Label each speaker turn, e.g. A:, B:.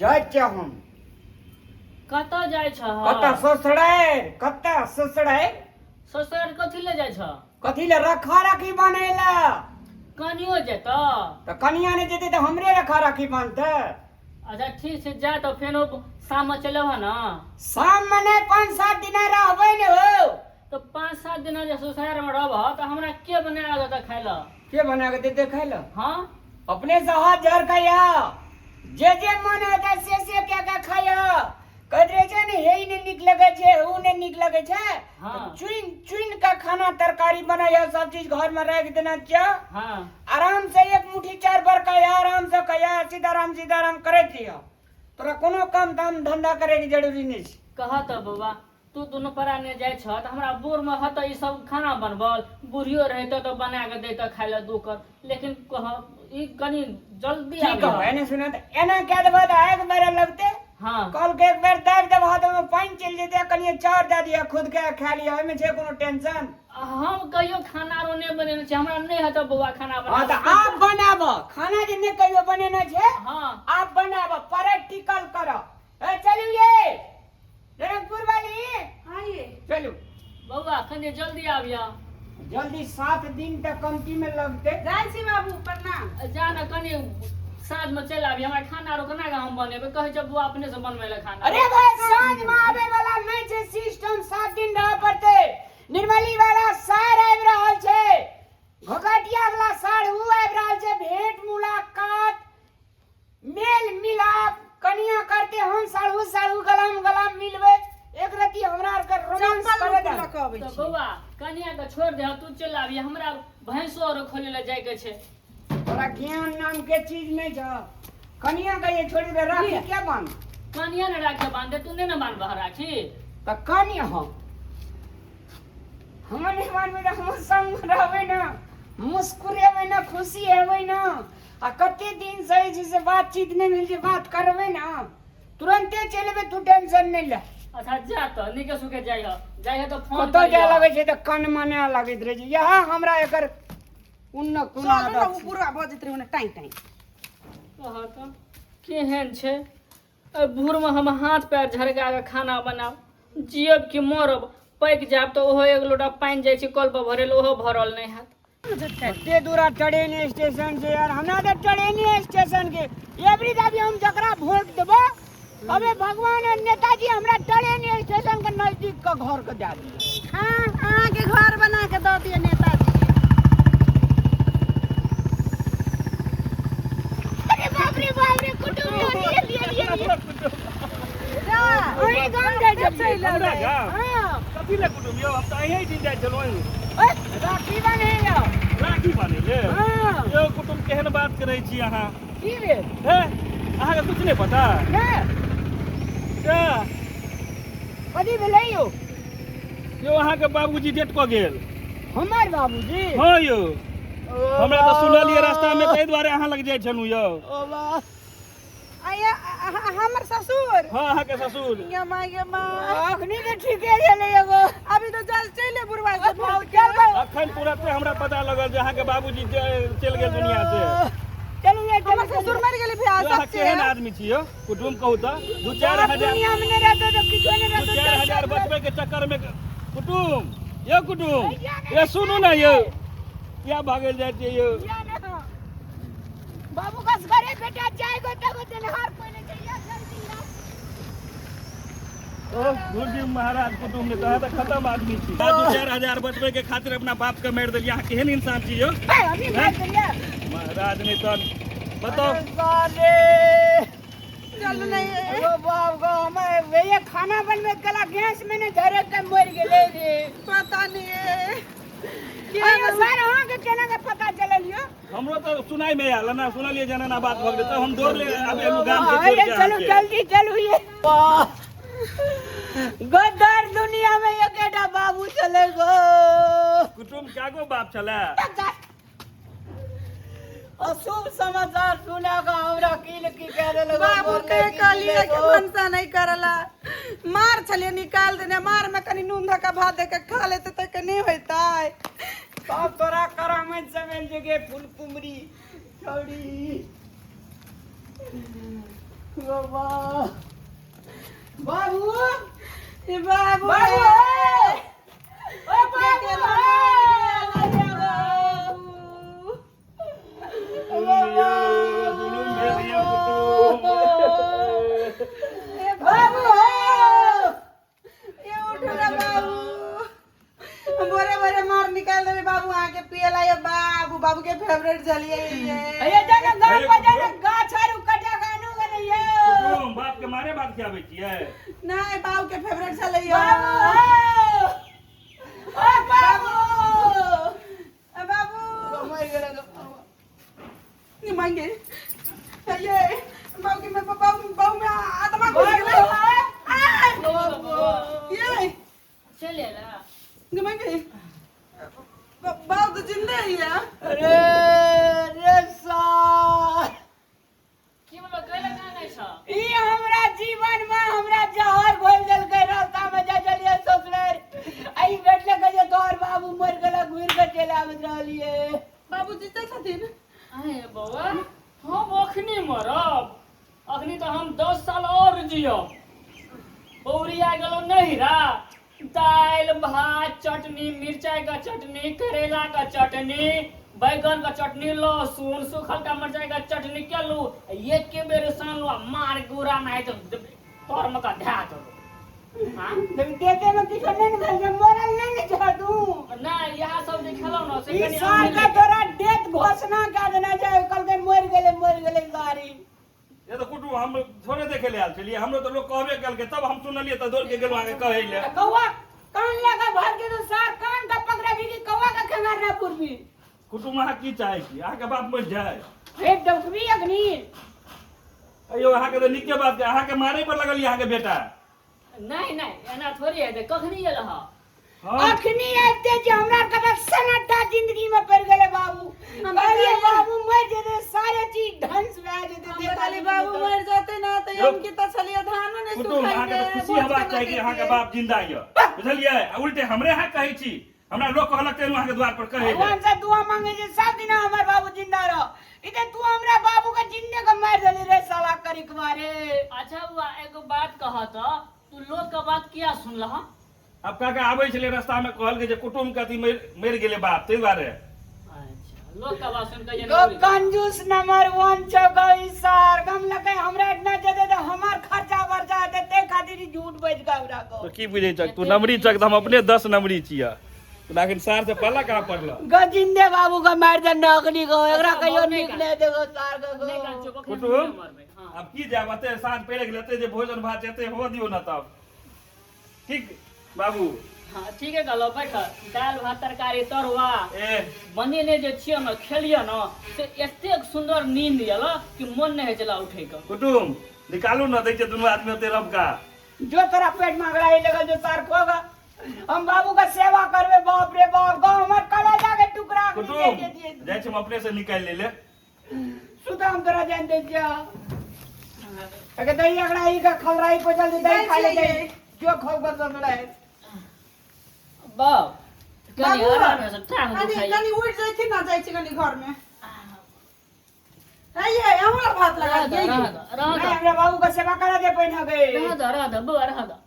A: जाइ छियै हम।
B: कतऽ जाइ छह?
A: कतऽ ससुरारि, कतऽ ससुरारि?
B: ससुरारि कथी ले जाइ छह?
A: कथी ले? रखा राखी बान्है लए।
B: कनियो जेतऽ?
A: तऽ कनिया नहि जेतै तऽ हमरे रखा राखी बान्हतै।
B: अच्छा ठीक छै, जा तऽ फेनो शाममे चलि अबह ने।
A: शाममे नहि, 5-7 दिना रहबै ने हो।
B: तऽ 5-7 दिना जे ससुरारिमे रहबह तऽ हमरा के बना कऽ देतऽ खाय लए?
A: के बना कऽ देतै खाय लए?
B: हँ।
A: अपने से हाथ झाड़ खाइया, जे जे मन हेतै से से कए कऽ खाइया। कहैत रहै छै ने, हे ई नहि नीक लगै छै, ओ नहि नीक लगै छै। चुनि चुनि कऽ खाना तरकारी बनैया, सब चीज घर में राखि देने छियै। आराम से एक मुट्ठी चारि बार खाइया, आराम से खाइया, सीताराम सीताराम करैत रहिया। तोरा कोनो काम ताम धंधा करे के जरूरी नहि छै।
B: कह तऽ बौआ, तू दुनू प्राणी जाइ छह तऽ हमरा बूढ़मे हेतऽ ई सब खाना बनबल? बुढ़ियो रहितऽ तऽ बना कऽ दैतऽ खाय लए दू कर, लेकिन कह ई कनि जल्दी
A: की
B: आबि।
A: कहब, एने सुन तऽ, एना कए देबह तऽ आगि बेरे लगतै। कल के एक बेर दाबि देबह तऽ ओहिमे पानि चलि जेतै। कनिए चाउर दए दिअ, खुद के खा लिअ। ओहिमे छै कोनो टेंशन?
B: हम कहियो खाना आरो नहि बनेने छी, हमरा नहि हेतऽ बौआ खाना
A: हँ, तऽ
B: बनाबऽ।
A: आब बनाबह खाना, जे नहि कहियो बनेने छै। आब बनाबह, प्रैक्टिकल करह। ए चलू ये जनकपुर वाली।
C: हाँ ये।
A: चलू।
B: बौआ, कनि जल्दी आबिया।
A: जल्दी 7 दिन तक कमती में लगते।
C: जाइ छी बाबू, प्रणाम।
B: जा ने, कनि साँझमे चलि आबी। हमरा खाना आरो केना कऽ हम बनेबै? कहै छै बौआ अपने से बनबै लए खाना।
A: अरे भाई, साँझ में आबे वाला नहीं छै सिस्टम, 7 दिन रह पड़ते। निर्मली वाला सार आबि रहल छै, घोघटिया वाला सार ऊ आबि रहल छै। भेंट मुलाकात, मेल मिलाप कनिया करते, हम साढ़ू साढ़ू गलाम गलाम मिलबै। एक रति हमरा आर के रोमांस
C: चप्पल
A: करे
C: नुकुर
A: दे।
C: लऽ कऽ अबै
B: तऽ
C: छी।
B: बौआ, कनिया के छोड़ दे, तू चलि आबी, हमरा भैंसो आरो खोले लए जाइके छै।
A: तोरा ज्ञान नाम के चीज नहीं छ। कनिया के ये छोड़ दे, राखी के बांध?
B: कनिया ने राखी बांधे, तू नहि ने बांधबह राखी?
A: तऽ कनिया हम नहीं मानबै तऽ हम संग रहबै ने, मुस्कुरेबै ने, खुशी हेबै ने। आ कते दिन से जे छै से बातचीत नहि भेल छै, बात करबै ने, तुरन्ते चलि एबै। तू टेंशन नहि ले।
B: अच्छा जा तऽ, नीके सुखे जाइ ह, जाइ ह तऽ फोन
A: कतऽ जाय
B: करियह।
A: लगै छै तऽ कन मना लगैत रहै छै। इएह हमरा एकर कोन कोन
C: चलू ने।
A: आदत
C: ओ
A: छै।
C: बुढ़वा बजैत रहै टाइम टाइम।
B: कह तऽ केहन छै एहि बूढ़मे हम हाथ पैर झरका कऽ खाना बनाब? जियब कि मरब? पाकि जायब तऽ ओहो एक लोटा पानि जाइ छै कल पर भरै लए, ओहो भरल नहि हैत।
A: कते दूरा ट्रेन स्टेशन छै यार? हमरा तऽ ट्रेने स्टेशन के एवरी दाबी हम जकरा वोट देबो, अबे भगवान और नेताजी हमरा ट्रेन स्टेशन के नजदीक के घर के दए दिअ।
C: हाँ, अहाँके घर बना के दऽ दिअ नेताजी।
A: अरे बाप रे बाप रे, कुटुम्ब यो, लिए लिए लिए लिए।
C: जा।
A: अहीं गाम जाइ
C: चलि
A: छलियै?
D: हमरा
C: एबै।
D: गाम?
A: हाँ।
D: कथी लए कुटुम्ब यौ? हम तऽ अहीं दिन जाइ छलहुँ।
A: ओए, राखी बन्है।
D: राखी बान्है ले?
A: हाँ।
D: यौ कुटुम्ब, केहन बात करै छी अहाँ?
A: की भेल?
D: हे, अहाँके कुछ नहि पता?
A: ने।
D: जा।
A: कथी भेलै यौ?
D: यौ, अहाँके बाबूजी डेट कऽ गेल।
A: हमर बाबूजी?
D: हँ यौ, हमरा तऽ सुनलियै रास्तामे, ताहि दुआरे अहाँ लग जाइ छलहुँ यौ।
A: ओ बा।
C: आया हमर ससुर?
D: हँ, अहाँके ससुर।
C: ये माँ, ये माँ।
A: अखनी तऽ ठीके छलै एगो।
C: अभी तो जल चलि बुढ़वा से भेंट
A: चल
C: के।
D: अखन तुरते हमरा पता लगल जे अहाँके बाबूजी चलि गेल दुनिया से।
A: चलू ये,
C: हमर
A: चलू।
C: ससुर मरि गेलै भैया।
D: यौ, अहाँ
C: सच्चे।
D: केहन आदमी छी यौ कुटुम्ब, कहू तऽ? 2-4 हजार
A: दुनिया में नहीं रहते तो किछो नहीं
D: दू
A: रहते।
D: 4 हजार बचबै के चक्कर में कुटुम्ब, यौ कुटुम्ब, ये सुनू ने यौ, किया भागल जाइ छियै यौ?
A: बाबू कस करे बेटा जाएगो तब देनहार कोई नहीं चाहिए, जल्दी आ।
D: ओ गुरुजी महाराज, कुटुम्ब ने कहा तऽ खत्म आदमी छी। 2-4 हजार बचबै के खातिर अपना बाप के मारि देलियै। अहाँ केहन इंसान छी यौ?
A: ए, अभी मार देलियै?
D: महाराज, नहि तऽ बताउ।
A: अरे साले।
C: चलू नहीं।
A: ओ बाप गो, हम ये खाना बनबे कला गैस में ने धरे के मर गेलै रे।
C: पता नहीं।
A: अयो सर, अहाँके केना के पता चलल यौ?
D: हमरो तऽ सुनाई में आयल ना, सुनलियै जे एना बात भऽ गेलै तऽ हम दौड़ ले आबि एलहुँ गाम के छोड़ि
A: अरे
D: के
A: चलू।
D: अहाँके।
A: जल्दी चलू ये। वाह, गद्दार दुनिया में एकेटा बाबू चले गो।
D: कुटुम्ब, कागो बाप छलै?
A: अशुभ समाचार सुना के हमरा की की कह देलक।
C: बाबू के कहलिए कि भनसा नहीं करला, मार छलिए निकाल देने, मार में कनी नून धक्का भात दे के खा लेते तऽ के नहीं होइतै।
A: सब तोरा करामत से मिल जगे फूल कुमरी छौड़ी। बाबा बाबू
C: ए बाबू
A: बाबू ओ बाबू
D: यौ, जुलुम भेल यौ कुटुम।
C: ए
A: बाबू
C: ए उठू ना बाबू बोरे बोरे मार निकाल देबे बाबू अहाँ के पियला ये बाबू बाबू के फेवरेट जलिए ये
A: अरे जाना गाँव पर जाना गाछ आर कटा गानू गने यो
D: कुटुम बाप के मारे बात खियाबै छियै
C: नहीं बाबू के फेवरेट छलै यो
A: बाबू ओ बाबू
C: ए बाबू
A: मर गेल
C: नहीं मांगे ये बाबू के मैं बाबू बाबू में आत्मा घुस गेलै ये
B: चले ला
C: नहीं मांगे बाबू तो जिंदा ही है
A: अरे रे सार
B: की बोलो कैला कानै छ
A: ई हमरा जीवन में हमरा जहर घोल देलकै रास्ता में जा चलिए ससुरार आई बैठले कहे तोहर बाबू मर गेला घुर के चलि आबैत रहलिए
C: बाबू जीते छथिन
B: आए बौआ हम अखनी मरब अखनी तऽ हम 10 साल और जियब बौरिया गेलो नहिरा दालि भात चटनी मिरचाई का चटनी करेला का चटनी बैगन का चटनी लहसुन सूखल का मिरचाई का चटनी केलू एके बेर सानलू आ मार गुरा नहीं तो तोर में का ध्या दो हाँ
A: देते में किछो नहीं ने भेल छै, मरल नहीं ने छह तू
B: नहीं यहाँ सब जे खेलौ न से
A: ई
B: कनि
A: साल
B: अमीर
A: का तोरा डेथ घोषणा कर देना चाहे कल के मर गेले मर गेले सारी
D: ये तो कुटुम हम थोड़े देखे ले आयल छलियै हमरो तऽ लोक कहबे केलकै तब हम सुनलियै तऽ दौड़ के गेलहुँ अहाँके कहै लए
A: कौआ कान लगा भर के तो सार कान का पकड़ा भी कि कौआ का खंगार ना पूर्वी
D: कुटुम अहाँ की चाहै छी अहाँके बाप मरि जाय
A: फेर डौकबी अग्नि
D: अयो अहाँके तऽ नीके बात छै अहाँके मारे पर लगल यऽ अहाँके बेटा
B: नहीं नहीं एना थोड़ी हेतै कखनी एल हँ
D: हँ
A: अखनी आबिते जे हमरा कतऽ सन्नाटा जिंदगी में पड़ गेलै बाबू
C: हम
A: कहलियै
C: बताइए।
A: बाबू मरि जेतै सारे चीज ढंस भए जेतै
C: हम कहली बाबू मर जाते ना तो हम के तो छलिए धानो नहीं
D: कुटुम अहाँके तऽ खुशी हेबाक चाही कि अहाँके बाप जिंदा यऽ बुझलियै आ उल्टे हमरे अहाँ कहै छी हमरा लोक कहलक तेनु अहाँके द्वार पर कहै लए
A: भगवान से दुआ मांगे जे सब दिन हमर बाबू जिंदा रह इते तू हमरा बाबू के जिंदे के मार देली रे साला करिकवा रे
B: अच्छा बुआ एगो बात कह तऽ तू लोग के बात किया सुनलह
D: आब काका आबै छलै रस्तामे कहलकै जे कुटुम के अथी मरि मरि गेलै बाप ताहि दुआरे
B: अच्छा लोग के बात सुन के जे
A: गो कंजूस नंबर वन छौ गो ई सार गम लगे हमरा इतना जदे तो हमार खर्चा वर्चा हेतै ते खातिर ई झूठ बज के हमरा को
D: तो की बुझै छक तू नमरी छक तऽ हम अपने 10 नमरी छियै तोरा एखन सार से पहला कहाँ पड़ल
A: गो जिंदे बाबू के मार दे नकली गो एकरा
B: अच्छा,
A: कहियो
B: बहुत
A: नीक
B: नहि
A: नहीं देगो सार के गो
B: नहि कान चुप
D: कुटुम
B: मरबै हँ
D: आब की जायब एते साँझ पड़ि गेल एते जे भोजन भात एते हुअ दियौ ने तब ठीक बाबू
B: हँ ठीके कहलहुँ बैठ दालि भात तरकारी तरुआ
D: ए
B: बनेने जे छियै ने खेलियै ने से एतेक सुन्दर नींद आयल कि मन नहि होइ छलै उठैके
D: कुटुम निकालू ने दै छै दुनू आदमी ओते रबका
A: जो तोरा पेट में अगड़ा ही लगल जो सार खोगा हम बाबू का सेवा करबे बाप रे बाप गाँव हमर कलेजा के टुकड़ा अखनी दे
D: कुटुम
A: दे दिए
D: जाइ छी हम अपने से निकालि ले ले
A: सुता हम तोरा जान दे जा अगे दही अगड़ा ही का खलराई को जल्दी दही खा ले दही जो खाओ बस हमरा है
B: बाप कनि
C: बाबू,
B: आराम से टांग
C: कनि
B: दुखाइए
C: कनि उठि जाइ छी ना जाइ छी कनि घर में है ये अहूँ ला भात लगा
B: रह दऽ
C: दियै
B: रह दऽ रह
A: नहीं
B: दऽ
A: हमरा बाबू का सेवा करा दे पहिना गए
B: रह दऽ रह दऽ बौआ रह दऽ